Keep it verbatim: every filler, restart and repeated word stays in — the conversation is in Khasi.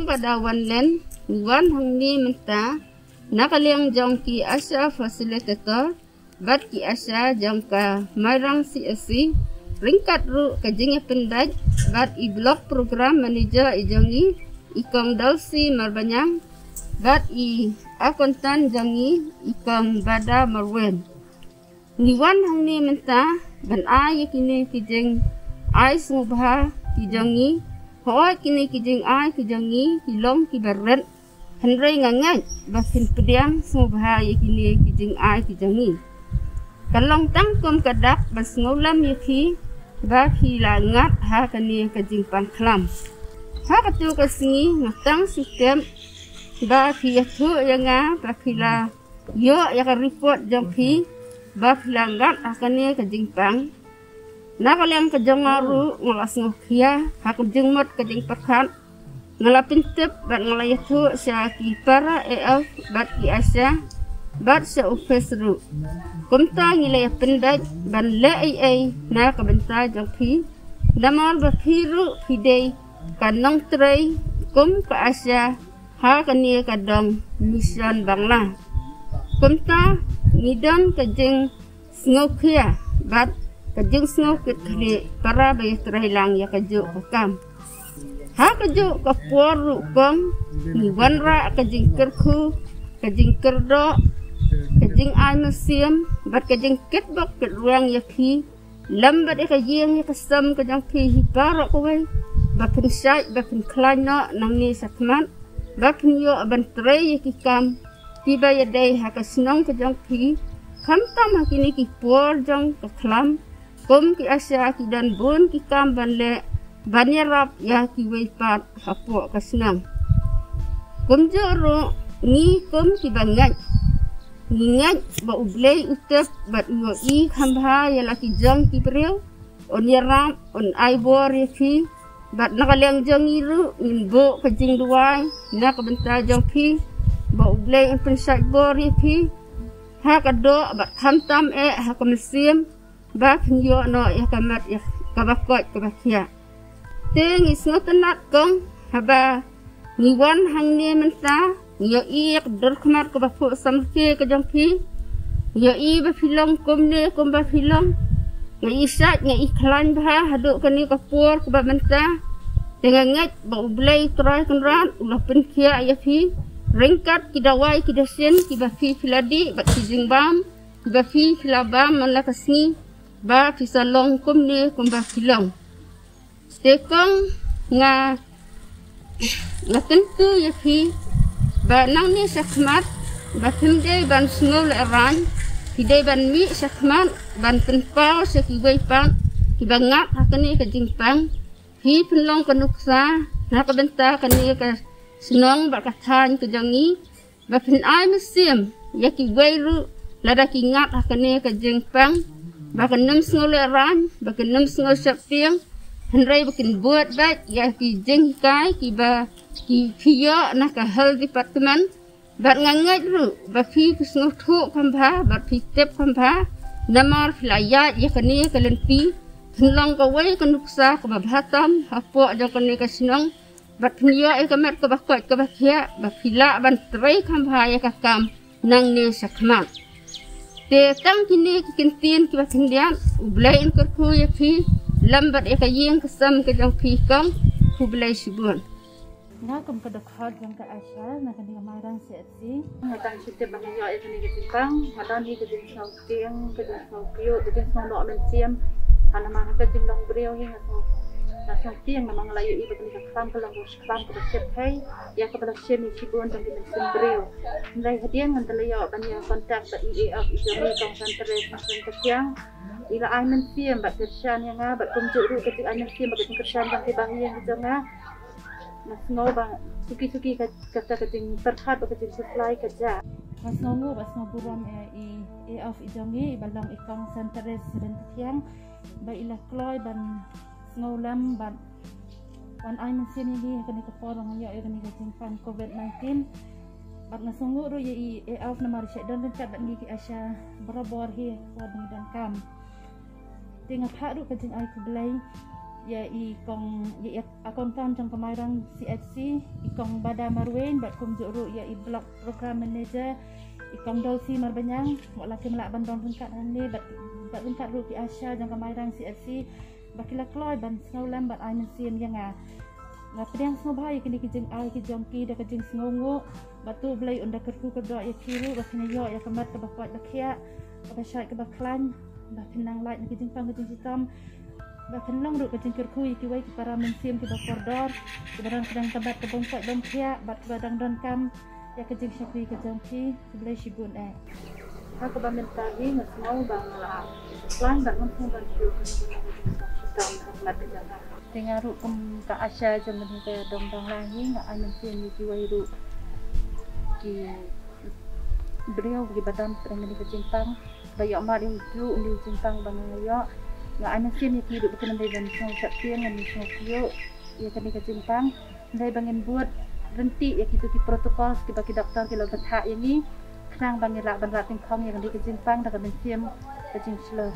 Pada wan len, ngi wan hangne mynta na ka liang jong ki ASHA facilitator bad ki ASHA jong ka Mairang C S C, ryngkat ruh ka jingïapyndait bad i block program manager i jong ngi, i Kong Dulcie Marbaniang, bad i accountant jong ngi, i Kong Bada Marwen. Ngi wan hangne mynta ban ai ïa kine ki jingai sngewbha ki jong ngi. Hooid, kine ki jingai ki jong ngi ki long kiba rit, hynrei nga ngeit ba phin pdiang sngewbha ïa kine ki jingai ki jong ngi. Ka long tang kum ka dak ban sngewlem ïa phi ba phi la ngat ha kane ka jingpang khlam. Ha katu ka sngi nga tang shu tip ba phi ïathuh ïa nga ba phi la ïoh ïa ka report jong phi ba phi la ngat ha kane ka jingpang. Na ka liang ka jong nga ruh nga la sngewkhia ha ka jingmut ka jingpyrkhat. Nga la pyntip bad nga la ïathuh sha ki para AF bad ki ASHA bad sha office ruh. Kumta ngi la ïapyndait ban leh ei ei na ka bynta jong phi. Namar ba phi ruh phi dei ka nongtrei kum ka ASHA ha kane ka dong Mission Bangla. Kumta ngi don ka jingsngewkhia bad ka jingsngewkitkhlieh para ba ïatrei lang ïa kajuh ka kam. Ha kajuh ka por ruh kong, ngi wanrah ka jingkyrkhu, ka jingkyrdoh, ka jingai mynsiem bad ka jingkitbok kitrwiang ïa phi lem bad ïa ka ïing ïa ka sem ka jong phi hi baroh kawei, ba phin shait ba phin khlaiñ noh nangne shakhmat, ba phin ïoh ban trei ïa ki kam kiba ïadei ha ka shnong ka jong phi. Khamtam ha kine ki por jong ka khlam, kum ki ASHA ki don bun ki kam ban leh ban ïarap ïa kiwei pat hapoh ka shnong. Kumjuh ruh ngi kum kiba ngeit, ngi ngeit ba U Blei u tip bad u ïohi khambha ïa la ki jong ki briew. Un ïarap, un ai bor ïa phi. Bad na ka liang jong ngi ruh ngin buh ka jingduwai na ka bynta jong phi ba U Blei un pynshait bor ïa phi ha ka doh bad khamtam eh ha ka mynsiem, ba phin ïoh noh ïa ka met ïa kaba koit kaba khiah. Te ngi sngewtynnat kong haba ngi wan hangne mynta, ngi ïohi ïa ka dur khmat kaba phuh samrkhie ka jong phi. Ngi ïohi ba phi long kumne kumba phi long. Nga i shait, nga i khlaiñ bha haduh kane ka por kaba mynta. Te nga ngeit ba U Blei Trai Kynrad u la pynkhiah ïa phi ryngkat ki dawai ki dashin kiba phi phi la dih bad ki jingbam kiba phi phi la bam man la ka sngi, ba phi sa long kumne kumba phi long. Te kong nga, nga kyntu ïa phi ba nangne shakhmat ba phim dei ban sngew lehraiñ, phi dei ban mih shakhmat ban pynpaw sha kiwei pat kiba ngat ha kane ka jingpang. Phi pynlong ka nuksa na ka bynta kane ka shnong bad ka thaiñ ka jong ngi, ba phin ai mynsiem ïa kiwei ruh lada ki ngat ha kane ka jingpang, ba kin ym sngew lehraiñ, ba kin ym sngew sheptieng, hynrei ba kin bud beit ïa ki jinghikai kiba ki phi ïoh na ka health department. Bad nga ngeit ruh ba phi phi sngewthuh khambha bad phi tip khambha, namar phi la ïaid ïa kane ka lynti. Phin long kawei ka nuksa kaba bha tam hapoh jong kane ka shnong, bad phin ïoh ïa ka met kaba koit kaba khiah, ba phi lah ban trei khambha ïa ka kam nangne shakhmat. Te tang kine ki kyntien kiba khyndiat, U Blei un kyrkhu ïa phi lem bad ïa ka ïing ka sem ka jong phi kong. Khublei shibun. Nga kum ka dkhot jong ka ASHA na kane ka Mairang C S C. Nga tang shu tip ba nga ïoh ïa kane ka jingpang, nga don hi ka jingsngewtieng, ka jingsngewpyut, ka jingsngew noh mynsiem. Ha namar ha ka jinglong briew hi nga sngew, nga sngew tieng namar nga la ïohi ba kane ka khlam ka long ka khlam kaba shyrkhei ïa kaba la shim ïa shibun jong ki mynsiem briew. Hynrei hadien ngan da la ïoh ban ïa contact bad i AF i jong i Kong Santere Mynsiem Kathiang. I la ai mynsiem bad kyrshan ïa nga bad kumjuh ruh ka jingai mynsiem bad ka jingkyrshan jong ki bahaïing ki jong nga. Nga sngew ba suki suki ka, kata ka jingpyrkhat bad ka jingkhuslai ka jah. Nga sngewnguh bad sngew burom ïa i AF i jong i, iba long i Kong Santere Mynsiem Kathiang, ba i la kloi ban sngewlem bad wan ai mynsiem ïa ngi ha kane ka por ba nga ïoh ïa kane ka jingpang covid nineteen. Bad nga sngewnguh ruh ïa i AF namar i shait don ryngkat bad ngi ki ASHA barabor hi ha ka por ba ngi donkam. Te nga phah ruh ka jingai khublei Ïa i kong, ïa i akongtan jong ka Mairang C H C, i kong Bada Marwein, bad kumjuh ruh ïa i block program manager, i kong Dolsi Marbaniang, wat la kim lah ban don ryngkat hangne, bad, bad ryngkat ruh ki ASHA jong ka Mairang C H C, ba ki la kloi ban sngewlem bad ai mynsiem ïa nga. Nga pdiang sngewbha ïa kine ki jingai ki jong ki da ka jingsngewnguh, bad to U Blei un da kyrkhu kyrdoh ïa ki ruh, ba kin ïoh ïa ka met kaba koit ba khiah, kaba shait kaba khlaiñ, ba kin nang lait na ki jingpang ka jingshitom, ba kin long ruh ka jingkyrkhu ïa kiwei ki para mynsiem kiba kordor, kiba dang pdiang ka met ka bym koit bym khiah, bad kiba dang donkam ïa ka jingshakri ka jong phi. Khublei shibun eh. Ha kaba mynta hi nga sngew ba nga la khlaiñ bad nga sngew ban shu ka jingkyrkhu ka jong phi. Te nga ruh kum ka ASHA jong kane ka dong Danglang hi nga ai mynsiem ïa kiwei ruh ki briew kiba don pdeng kane ka jingpang, ba ïoh mad ïa utu u jingpang ba nga ïoh. Nga ai mynsiem ïa ki ruh ba kin ym dei ban sngew sheptieng, ym dei ban sngew kyiuh ïa kane ka jingpang. Hynrei ba ngin bud ryntih ïa kito ki protocols kiba ki doktor ki la bthah ïa ngi, khnang ba ngin lah ban rah tyngkhong ïa kane ka jingpang da ka mynsiem ka jingshlur.